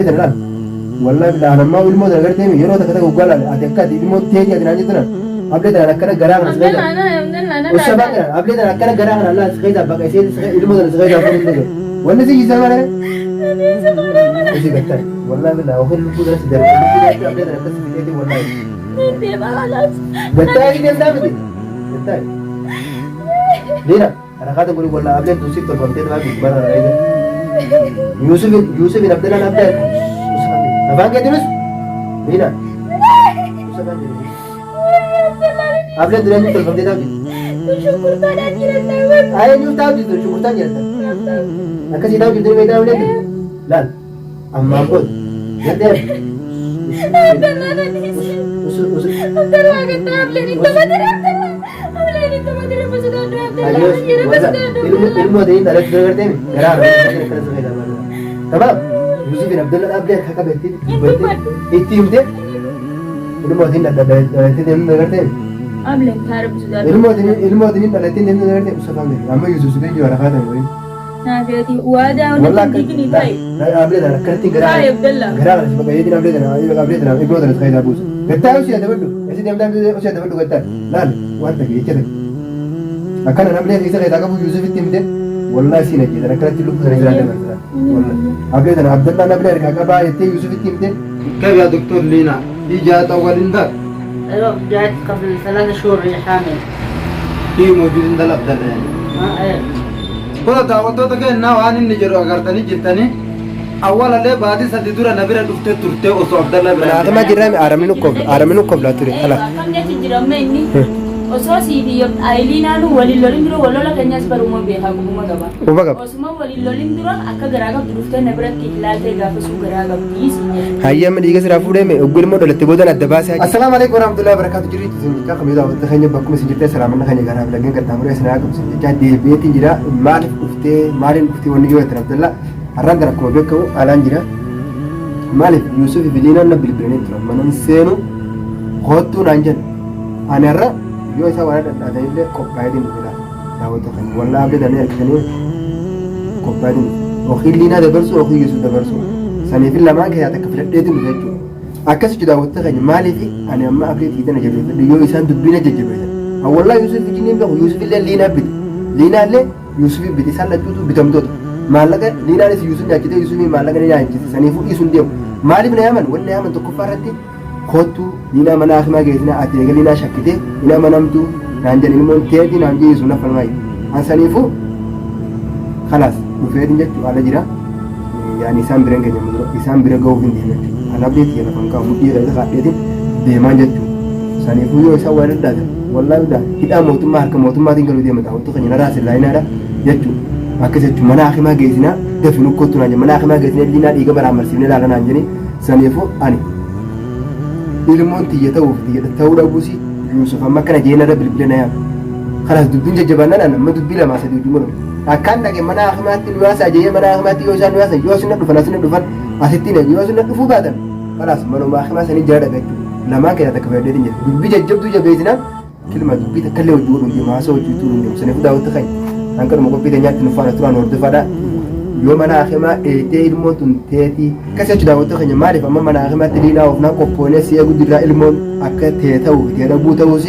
Tana laal. Wallahi billahi anammaa ilmoo tana gartee mi yeroo takka takka hoggaa laale ati akka ati ilmoo teetii ati naan jettu naan ablee tanaan akkana garaa kana si keessa ussa baaqee naan ablee tanaan akkana garaa kana laal si keessa baqaysee si ilmoo tana si keessa fuudhu hin danda'u. Wanni si jisaa malee isi gattaa wallahi billahi ofiin lubbuu tana si darbe lubbuu tana ablee tana akkas fiteeti wallahi. Gattaa isi deemtaa miti gattaa. Liina. Harakaata godhi wallah ableen tun siif tolfamtee ta'a bara eega. Yusuf Yusuf bin Abdallah Abdal. Afaan keetiinis Liina. Ableen tun eenyu tolfamtee ta'a. Ayee eenyu ta'a jirtu shunkurtaan jirta. Akkasii ta'a jirtu beektaa ableen tun. Laal ammaan booda. Gartee. Ilmoo ta'in dhalatti dura gartee garaa akkana si fayyadamaa jira. Tamaam Yusuf bin Abdullah dhaabdee harka qabeetti dubbattee itti himte ilmoo ta'in dhalattee deemnu gartee ilmoo ta'in dhalattee deemnu gartee usa faamne amma Yusuf si biyya waraqaa ta'e wayii. Wallah akka dhaablee tana akkanatti garaa garaa kana si baqayeetiin ablee tana ablee tana ilmoo tana si fayyadaa buusa. Gattaa usii adabadhu esi deemtaa usii adabadhu gattaa laal waan ta'e jecha ta'e. Akkana namlee keessa keessaa qabu Yuusufitti himte wallahi siin ajjeesan akkanatti lubbuu sana jiraa dabarsa. Ablee tana Abdallaan ablee harkaa qabaa jettee Yuusufitti himte. كيف يا دكتور لينا؟ هي جات اول انذار. ايوه جاءت قبل 3 شهور، هي حامل. هي موجود عند الابدال يعني. ها ايه. Kun daawwattoota keenya waan inni jedhu agartanii jirtanii awwalallee baatii 3 dura na bira dhuftee turte osoo Abdallaa bira hin Naatama jirra aaramni nukkoof aaramni nukkoof laa ture ala. Akkam jechi jira amma inni osoo sii fi Ayiliinaanu waliin lolin dura wal lola keenyas baruma beekaa qubuma qaba. Quba qaba. Osuma waliin lolin dura akka garaa qabdu dhuftee na biratti ilaaltee gaafasuu garaa qabdi siin jedhe. Hayyama dhiiga siraa fuudhee mee ogguu ilmoo dhalatte boodaan adda baasee. Assalaamu alaikum warahmatullahi wabarakatuh. Jirri isin jechaa kamii daawwattoota keenya bakkuma isin jirtee salaamanna keenya garaa fi laggeen qaxxaamuree isin haa qabu isin jechaa deebi'eetiin jira. Maaliif dhuftee maaliin dhuftee wanni yoo jettan Abdallaa har'aan kana akkuma beekamu alaan jira. Maaliif Yuusuf fi Liinaan na bilbilanii turan manan seenu koottuu naan jedhan. Ani har'a yoo isaa waan dhadhaatanillee qophaa'eetiin dhufe laata daawwattoota keenya wallaa abdatanii argitanii qophaa'eetiin dhufe. Yookiin Liinaa dabarsu yookiin Yuusuf dabarsu. Saniif lamaan keessaa takka filadheetiin dhufe jechuudha. Akkasitti daawwattoota keenya maaliif ani amma abdii tiitana jabeeffadhe yoo isaan dubbiina jajjabeessan. Awwallaa Yuusuf wajjin hin beeku Yuusuf illee Liinaa bite. Liinaa illee Yuusuf bite isaan lachuutu bitamtoota. Maallaqa Liinaanis Yuusuf nyaachite Yuusuf maallaqa ni nyaachise saniifuu dhiisuu hin deemu. Maaliif na yaaman wanni na yaaman tokkoffaa irratti koottuu Liinaa mana hakimaa geessina ati eega Liinaa shakkite hin amanamtu naan jedhan ilmoon teetii naan jeesu na falmaayi. An saniifuu kalaas dhufeetiin jechuu ala jira. Yaani isaan bira hin geenye dura isaan bira ga'uuf hin deemu jechuudha. An abdii tiyya lafan kaa'u mudhii irra isa kaadheetiin deemaan jechuudha. Saniifuu yoo isaan waan addaatan wallaahi bidaa hidhaa mootummaa harka mootummaatiin galuu deema daawwattuu keenya naraa sillaayinaadha jechuudha. Akkas jechuun mana hakimaa geessinaa dafi nukkootu naan jedhe mana hakimaa geessinee liinaa dhiiga baraan marsiifnee laala naan jedhee saniifuu ani ilmoon tiyya ta'uuf tiyya ta'uu dhabuusi Yuusuf amma akkana jee narra bilbila na yaame. Kanaas dubbiin jajjabaannaan ani amma dubbii lamaa sadii wajjin godhamu. Akkaan dhaqe mana hakimaatti nu yaasaa jee mana hakimaatti yoo isaan nu yaasan yoo asin na dhufan asin na dhufan asitti na yoo asin na dhufuu baatan kalaas manuma hakimaa sanii jala dhaqa jechuudha. Lamaan keessaa takka fayyaddeetiin jira. Dubbii jajjabduu jabeessinaan kilma dubbii takka illee hojii godhuun deemu haasoo hojii turuun deemu saniifuu daawwatta keenya hanqanuma qophii teenyaatti nu faana turaan hordofaadha. Yoo mana hakimaa dheeytee ilmoon tun teetii akkas jechuudha daawwattoota keenya maaliif amma mana hakimaatti liinaa oofnaan qophoonee si eegu jirraa ilmoon akka tee ta'uu fi tee dhabuu ta'uus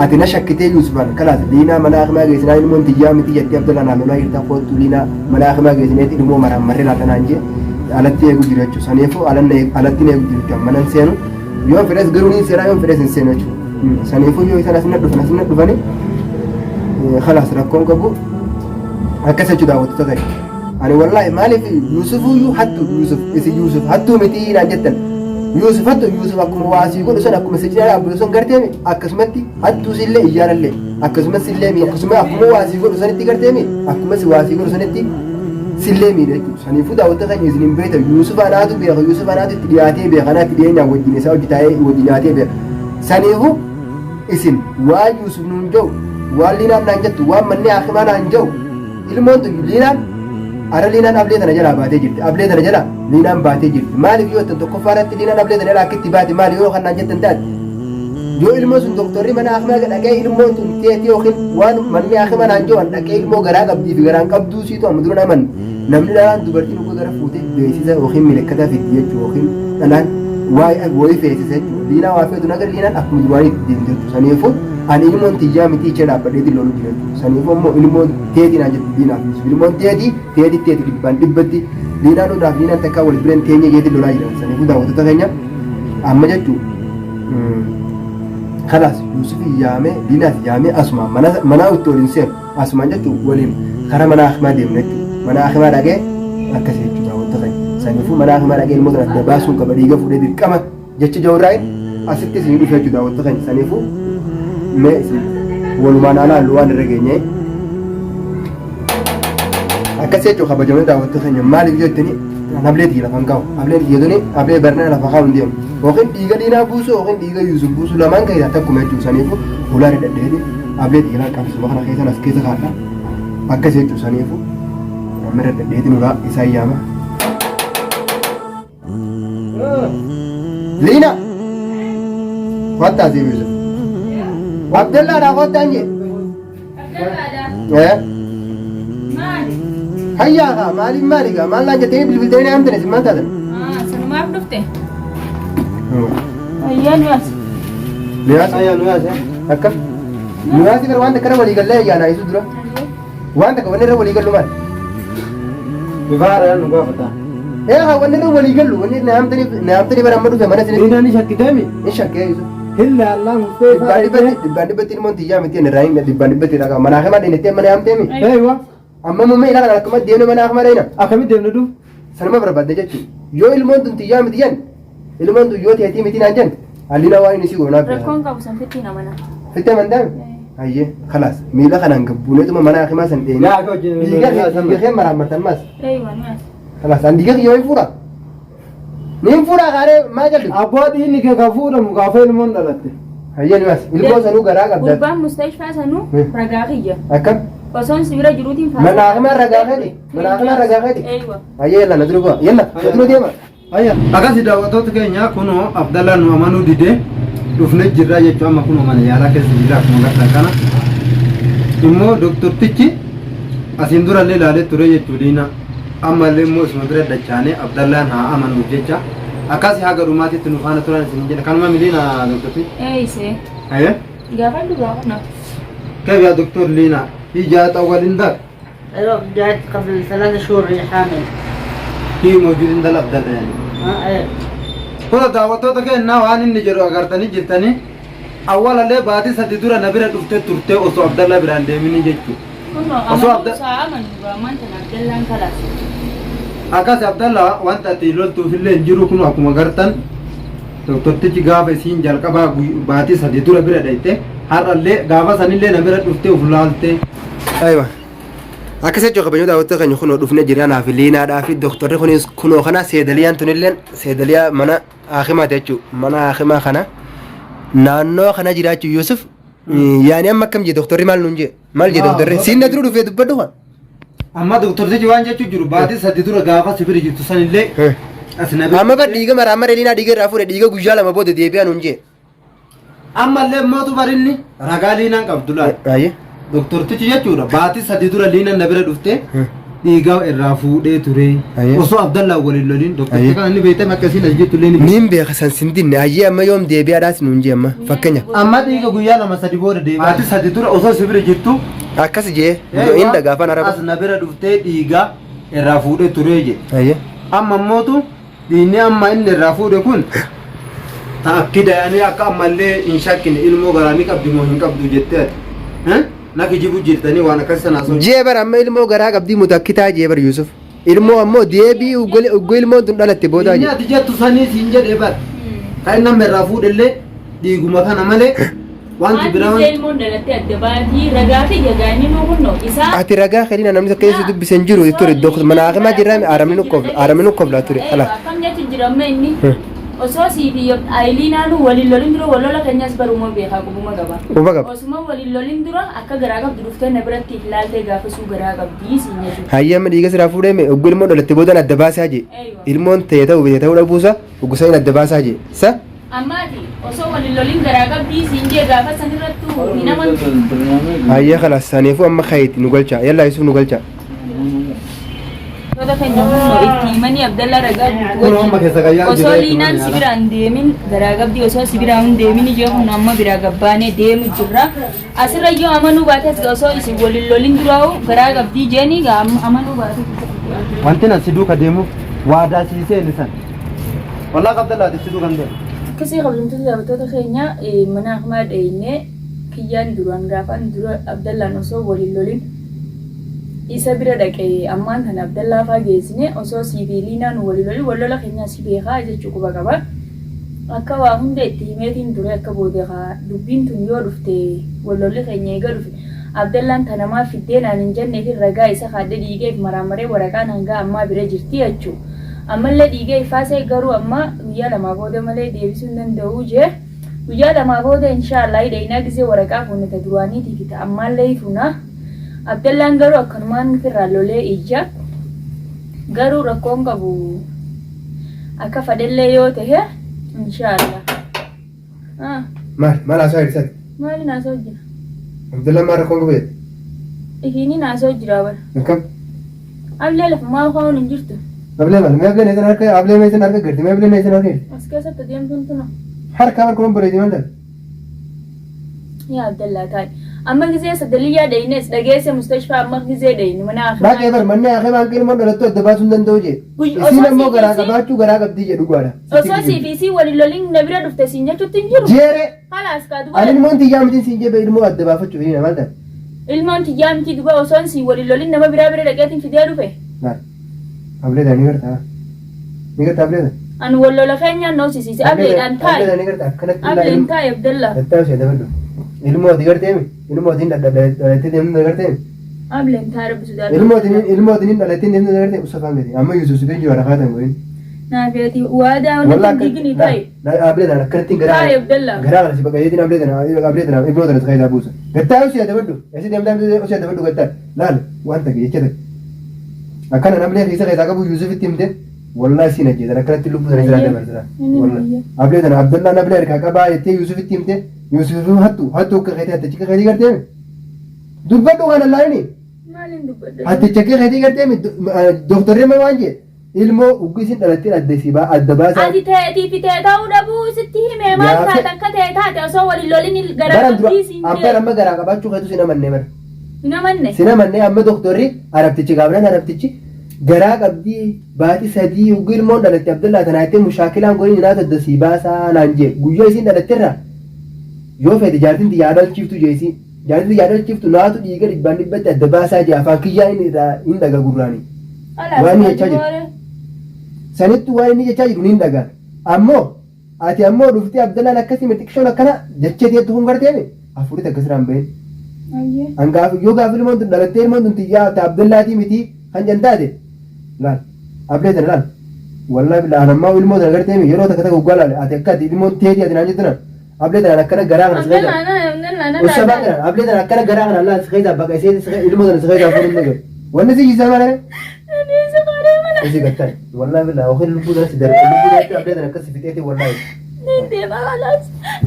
ati na shakkitee Yuusufaan kalaas liinaa mana hakimaa geessinaa ilmoon tiyyaa miti jettee Abdallaan naa lolaa jirta koottu liinaa mana hakimaa geessineeti ilmoo maraan marree laata naan jee alatti eegu jiru jechuudha saniifuu alatti eegu jiru jechuudha manan seenu yoo fedhes garuu ni seenaa yoo fedhes hin seenu jechuudha saniifuu yoo isaan asin dhufan asin dhufani kalaas rakkoon qabu akkas jechuudha daawwattoota keenya. Ani wallaahi maaliif Yuusufuyyuu hattu Yuusuf isin Yuusuf hattuu mitii naan jettan. Yuusuf hattu Yuusuf akkuma waa sii godhu san akkuma si cinaa dhaabbatu san garteemi akkasumatti hattuu sillee iyyaalallee akkasumas sillee miidha akkasuma akkuma waa sii godhu sanitti garteemi akkuma si waa sii godhu sanitti sillee miidha jechuudha. Saniifuu daawwattoota keenya isin hin beektan Yuusuf anaatu beeka Yuusuf anaatu itti dhiyaatee beeka anaatti dhiyeenyaan wajjin isaa hojii taa'ee wajjin nyaatee beeka. Saniifuu isin waan Yuusuf nuun jedhu waan Liinaan naan jettu waan manni hakimaa naan jedhu ilmoon tun Liinaan ara Liinaan ablee tana jalaa baatee jirti ablee tana jalaa Liinaan baatee jirti maaliif yoo jettan tokkoffaa irratti Liinaan ablee tana jalaa akka itti baate maali yoo kan naan jettan taate yoo ilmoon sun doktorri mana hakimaa dhaqee ilmoon tun teeti yookiin waan manni hakimaa naan jedhu dhaqee ilmoo garaa qabdii fi garaan qabduu siitu amma dura naman Namni dhalaan dubartiin ugguu gara fuutee beeksisa yookiin milikkata fiddi jechuudha yookiin dhalaan waa'ee wayii feesisa jechuudha. Liinaa waa feetu nagar liinaan akkuma duraanii itti deemte jechuudha. Saniifuu ani ilmoon tiyyaa miti ishee dhaabbadheetiin loluu jira jechuudha. Saniifuu ammoo ilmoon teetii naan jettu diinaaf ilmoon teetii teetii teeti dhibbaan dhibbatti liinaan odaaf liinaan takkaa wal biran teenye jeetiin lolaa jiran. Saniifuu daawwattoota keenya amma jechuudha. Kalaas Yuusuf yaamee Liinaas yaamee asumaan mana manaa itti waliin seenu asumaan jechuun waliin karaa mana hakimaa deemna jechuudha. Mana hakimaa dhaqee akkasii jechuudha daawwattoota keenya. Saniifuu mana hakimaa dhaqee ilmoo tana adda baasuun qaba dhiiga fuudhee dirqama jecha jawurraayin asitti isin dhufe jechuudha daawwattoota keenya. Saniifuu mee isin walumaan alaallu waan irra geenye. Akkas jechuun kabajamee daawwattoota keenya maaliif jettanii ablee tiyya lafa hin kaa'u. Ableen tiyya tuni ablee barnaa lafa kaa'u hin deemu. Yookiin dhiiga diinaa buusu yookiin dhiiga Yuusuf buusu lamaan keessaa takkuma jechuudha. Saniifuu ulaa dhadheeti ablee tiyya lafa qabsuma kana keessan as keessa kaa'adha. Akkas jechuudha saniifuu amma dhadheetiin ulaa isaan yaama. Liina! Kottaa si Yuusuf. Abdallaadhaa kottaan jee. Eh? Maali? Hayyaa kaa maaliif maali kaa maal naan jettanii bilbiltanii na yaamtani isin maal taatan? Sanumaaf dhufte. Ayyaa nu as. Niyaas Ayyaa nu yaase. akka niyaasi gara waan takka irra walii gallee ayyaanaa isu dura waan takka wanni irra walii gallu maal? Bifa haaraan nu gaafata. Ee haa wanni irra walii gallu wanni na yaamtanii na yaamtanii bara amma dhufe mana isin Liinaan ni shakkiteemi. hin shakkee isu. Hilla Allah mustee Dhibbaan dhibbatti dhibbaan dhibbatti ilmoon tiyyaa miti inni irraa dhibbaan dhibbatti dhagaa manaa kemaa deemtee mana yaamteemi. Eeywa. Amma mummee ilaalan akkuma deemne mana kemaa deemna. Akkamitti deemne duuf? Sanuma barbaadde jechuudha. Yoo ilmoon tun tiyyaa miti jen ilmoon tun yoo teetii miti naan jen hallina waan inni si goonaa beekaa. Rakkoon qabu san fittiin amana. Fittee amantaami? Hayyee kalaas miila kanaan gabbuuneetuma mana hakimaa san dheenee. Yaa akka hojii- Dhiiga kee dhiiga kee maraammartan maas. Eeywa nu as. Kalaas an dhiiga kiyya hin fuudha. Ni hin fuudha kaaree maa jalli. Abboo dhiinni kee kan fuudhamu gaafa ilmoon dhalatte. Hayyee ni maas ilmoo sanuu garaa qabda. Gurbaan mustashfaa sanuu ragaa kiyya. Akkam? Osoon si bira jiruutiin Mana hakimaa ragaa keeti. Mana hakimaa ragaa keeti. Eeywa. Hayyee yalla na dura bu'a. Yalla na dura deema. Ayya. Akkasi daawwattoota keenya kunoo Abdallaan nu amanuu didee dhufnee jirra jechuun amma kunoo mana yaalaa keessa jirra akkuma agartan kana. Immoo doktortichi asiin durallee ilaalee ture jechuu diina. Ammallee immoo isuma bira dachaanee Abdallaan haa amanuuf jecha akkasi haga dhumaatitti nu faana turan isin jedha. Kanuma miliina doktortichi. Eeyse. Ayya. Gaafa duraa kuna. كيف يا دكتور لينا؟ هي جاءت أول عندك؟ ايوه جاءت قبل 3 شهور هي حامل. هي موجود عند الأفضل يعني. ها ايه. Kun daawwattoota keenya waan inni jedhu agartanii jirtanii awwalallee baatii 3 dura na bira dhuftee turtee osoo Abdallaa biraan deemini jechuudha. Kunoo Osoo amanuu isaa amanu ammaan tana Abdallaan kalaas. Akkas Abdallaa wanta ati loltuufillee hin jiru kun akkuma gartan doktortichi gaafa isiin jalqabaa baatii 3 dura bira dhayte har'allee gaafa sanillee na bira dhuftee uf laaltee. Aywa. Akkas jechuun kabajoo daawwattoota keenya kunoo dhufne jira naaf liinaadhaa fi doktorri kunis kunoo kana seedaliyaan tunilleen seedaliyaa mana haakimaati jechuudha. Mana haakimaa kana naannoo kana jiraachuu Yuusuf yaani amma akkam jee doktorri maal nuun jee maal jee doktorri siin na dura dhufee dubbadhu kan. Amma doktortichi waan jechuu jiru baatii 3 dura gaafa si bira jirtu sanillee as na bira Amma bar dhiiga mara amma liinaa dhiiga irraa fuudhe dhiiga guyyaa 2 booda deebi'aa nuun jee. Ammallee mootu barinni ragaa liinaan qabdu laal. Ayyee. Doktortichi jechuudha baatii 3 dura liinaan na bira dhuftee dhiiga irraa fuudhee ture. Ayyee. Osoo Abdallaa waliin loliin doktortichi Ayyee. kana inni beektame akkasiin as jettu illee ni beekta. Niin beeka san sin dinne ayyee amma yoom deebi'aadhaas nuun jee amma fakkeenya. Amma dhiiga guyyaa 2 3 booda deebi'a. Baatii 3 dura osoo si bira jirtu Akkas jee hin dhagaafan araba. As na bira dhuftee dhiiga irraa fuudhee ture jedhe. Ayyee. Amma mootu dhiigni amma inni irraa fuudhe kun ta'akkida akka ammallee hin shakkine ilmoo garaa ni qabdi moo hin qabdu jettee ati. Na kijibu jirtanii waan akkas sanaa sochi. Jee bar amma ilmoo garaa qabdii mutakkitaa jee bar Yusuf. Ilmoo ammoo deebii uggoo ilmoon tun dhalatte boodaa Inni jee. ati jettu sanii siin jedhee bar. Kan inni amma irraa fuudhellee dhiiguma kana malee wanti biraa Waan ilmoon dhalattee adda baatii ragaa fi jagaa inni nuu kunno isaa. Ati ragaa kenina namni takka keessa dubbise hin jiru ture doktor mana hakimaa jirra aramni nukkoof aramni nukkoof laa ture ala. Akkam jechuun jira amma inni osoo sii fi Ayiliinaanu waliin lolin dura wal lola keenyas baruma beekaa qubuma qaba. Quba qaba. Osuma waliin lolin dura akka garaa qabdu dhuftee na biratti ilaaltee gaafasuu garaa qabdii siin jechuudha. Hayyee amma dhiiga siraa fuudhee mee uggoo ilmoon dhalatte boodaan adda baasaa jee. Eeywa. Ilmoon ta'e ta'uu bite ta'uu dhabuusa uggusanii adda baasaa jee. Sa Ammaati osoo waliin lolin garaa qabdii siin jee gaafa sanirrattuu hin amantu. Hayyee kalaas saniifuu amma kayeeti nu galcha yallaa Yusuf nu galcha. Toota keenya humna itti himanii Abdallaa ragaa guutuu Kun amma keessa gayyaa Osoo jira liinaan jechuudha. si biraan deemin garaa qabdi osoo si biraan hin deemin ijoo kun amma biraa gabbaanee deemu jirra. Asirra yoo amanuu baates osoo isin waliin lolin duraa'u garaa qabdii jeeni gaa amanuu baates. Wanti na si duuka deemuuf waadaa sii seene san. Wallaahi Abdallaati si duuka hin deemu. Akkasii kabajamtoota daawwattoota keenya mana Ahmaa dheeynee kiyyaan duraan gaafaan dura Abdallaan osoo waliin lolin isa bira dhaqe ammaan tana Abdallaa faa geessine osoo sii fi Liinaan waliin lolin wal lola keenyaa si beekaa jechuu quba qaba. Akka waa hunda itti himeetiin ture akka booda kaa dubbiin tun yoo dhufte wal lolli keenya eega dhufe Abdallaan tana maaf fiddee naan hin jenneefin ragaa isa kaadhe dhiigeef maraammaree waraqaan hangaa ammaa bira jirti jechuu. Ammallee dhiigee ifaasee garuu amma guyyaa lamaa booda malee deebisuu hin danda'uu jee. Guyyaa lamaa booda inshaallah hidheynaa gizee waraqaa fuune ta duraaniitii fi ta ammaallee fuuna. Abdallaan garuu akkanumaan firraa lolee iyya. Garuu rakkoon qabu akka fadhellee yoo tahe inshaallah. Ah, Maal maal haasaa hir'isati? Maaliin haasa'u jira? Abdallaan maal rakkoon qabu jette? Ifiiniin haasa'u jira bara. Akkam? Ablee lafa maa kaa'uun hin jirtu. Ablee maal? Mee ableen eessan harka ablee mee eessan harka garti? Mee ableen eessan harka jirti? As keessatti deemtuun tuna. Harka harka bareedi maal taate? Yaa Abdallaa taa'i. Amma gizee sadaliyyaa dhayines dhageesse mustashfaa amma gizee dhayne mana Baaqee akimaa. bar manni haakee baanqii ilmoon dhalattu adda baasuu hin danda'u jee. Guyy- Isiin osoo ammoo sii garaa fi isii- qabaachuu garaa qabdii jedhu dhugaadha. Osoo sii fi isii waliin lolin na bira dhufte siin jechuutti hin jiru. Jeere Halaas kaa duba. ani ilmoon tiyyaa mitiin siin jebe ilmoo adda baafachuuf hin maal taate? Ilmoon tiyyaa miti duba osoon siin waliin lolin nama biraa bira dhaqeetiin fidee dhufe. Maal? Ableedha ni gartaa? Ni gartaa ableedha? Ani wal lola keenyaan na hosisiise ableedhaan Ableedha taa'i. ni gartaa akkanatti Ableen taa'i Abdallaa. Gattaa ishee dabalu. Ilmoo ati garteemi? Ilmoo ati dhalattee deemtu garteemi? Ableen taa'i rabbi sodaadhu. Ilmoo ati dhalattee deemtu garteemi? Usa faan gadi. Amma Yuusuf si jiru harkaa ta'an godhin. Naafeeti waadaa Wallah walitti hin diigini taa'i. Ableedhaan akkanatti garaa Taa'i Abdallaa. garaa kana si baqayeetiin ableedhaan ableedhaan ilmoo tana si keessaa buusa. Gattaa usii adabadhu. Esi deemtaa usii adabadhu gattaa. Laal waan ta'e jecha ta'e. Akkana namni keessa keessaa qabu Yuusufitti himte wallahi siin ajjeesan akkanatti lubbuu sana siraa dabarsira. Inni Ablee tana Abdallaan ablee harkaa qabaa jettee Yuusufitti himte Yuusuf hattu hattu akka keetii hatticha akka keetii gartee dubbadhu kana laayini Maaliin dubbadha? hatticha akka keetii gartee dooktarri ma waan jee ilmoo uggi isin dhalattee adda si baa adda baasaa. Ati teetii fi tee ta'uu dhabuu sitti hime maal Yaa taate akka tee taate osoo waliin lolin garaa Baran dura qabdii siin abbaan jee. amma garaa qabaachuu keetu sin amannee bara. Hin amanne. Sin amannee amma dooktarri arabtichi gaafnan arabtichi garaa qabdii baatii sadii uggi ilmoon dhalatte Abdallaa tanaa jettee mushaakilaan godhin nyaata adda sii baasaa naan jee guyyaa isiin dhalatterraa yoo feete jaartiin tiyyaa dhalchiiftu jee isiin jaartiin tiyyaa dhalchiiftu naatu dhiiga dhibbaan dhibbatti adda baasaa jee afaan kiyyaa inni irraa hin dhaga gurraanii. Waan inni jechaa jiru. Sanittu waan inni jechaa jiru ni hin dhagaan. Ammoo ati ammoo dhuftee Abdallaan akkasii miti xiqqishoon akkana jechee teettu kun garteemi hafuurit akkasirraan bahin. An gaaf yoo gaaf ilmoon tun dhalattee ilmoon tun tiyyaa ta Abdallaatii miti kan jan taate laal ablee tana laal wallahi billah an ammaa ilmoo tana garteemi yeroo takka takka guggaa laale ati akka ati ilmoon teetii ati naan jettu naan ablee tanaan akkana garaa kana si keessa Ussabaa kana ablee tana akkana garaa kana laal si keessa baqaysee si ilmoo tana si keessa fuudhu hin danda'u. Wanni si jisaa malee Isi gattan wallahi billah yookiin lubbuu tana si darbe lubbuu tana ablee tana akkas si fixeeti wallahi.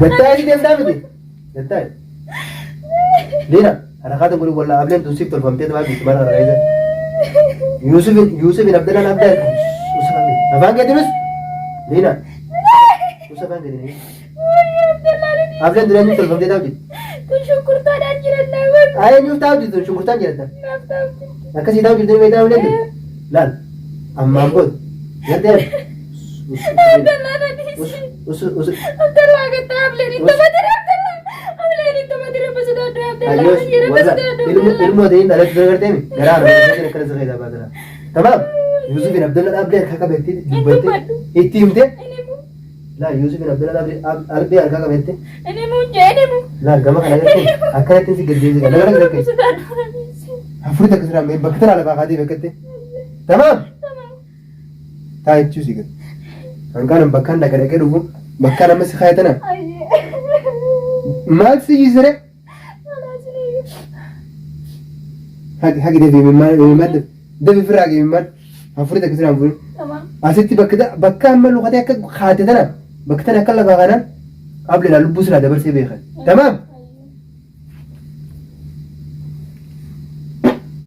Gattaa isi deemtaa miti. Gattaa. Liina harakaata godhi wallahi ableen tun siif tolfamtee tamaa biitti mana kana keessa. Yuusuf Yuusuf bin Abdallaan abdaa afaan keetinus Liina Usa afaan keetinus. Ableen duraan nuuf tolfamtee taa'u jirti. Tun shunkurtaadhaan jiran naawwan. Ayee nuuf taa'u jirti tun shunkurtaan jiratta. Naaf taa'u jirti. Akkasii taa'u jirti beektaa ableen tun. Laal ammaan booda gartee Abdallaan adiisi. usu usu Abdallaa gattaa ableen itti badire Abdallaa. Ableen itti badire basudaa Abdallaa. Adios walla ilmoo ta'in dhalatti gartee mi garaa argaa akkana si keessaa baasira. Tamaam Yuusuf bin Abdallah dhaabdee harkaa qabeetti dubbatte itti himte laa Yuusuf bin Abdallah dhaabdee albee harkaa qabeetti Inni muunjee inni mu. laa gama kana gartee akkanatti si gaddeessi kana gara gara keessa. Basudaa adiisi. Hafuuri takka siraan bahee bakka tana lafaa kaatee beekatte. Tamaam taa jechuu si gad. Hanqaanan bakkaan dhaqa dhaqee dhufu bakkaan amma si kaayatana maal si jisire haqi haqi deebi imimmaan deebi firraa haqi imimmaan hafuuri takka siraan fuudhu. Asitti bakka bakka amma lukatee akka kaate tana bakka tana akka lafaa kanaan ableedhaan lubbuu silaa dabarsee beekan. Tamaam.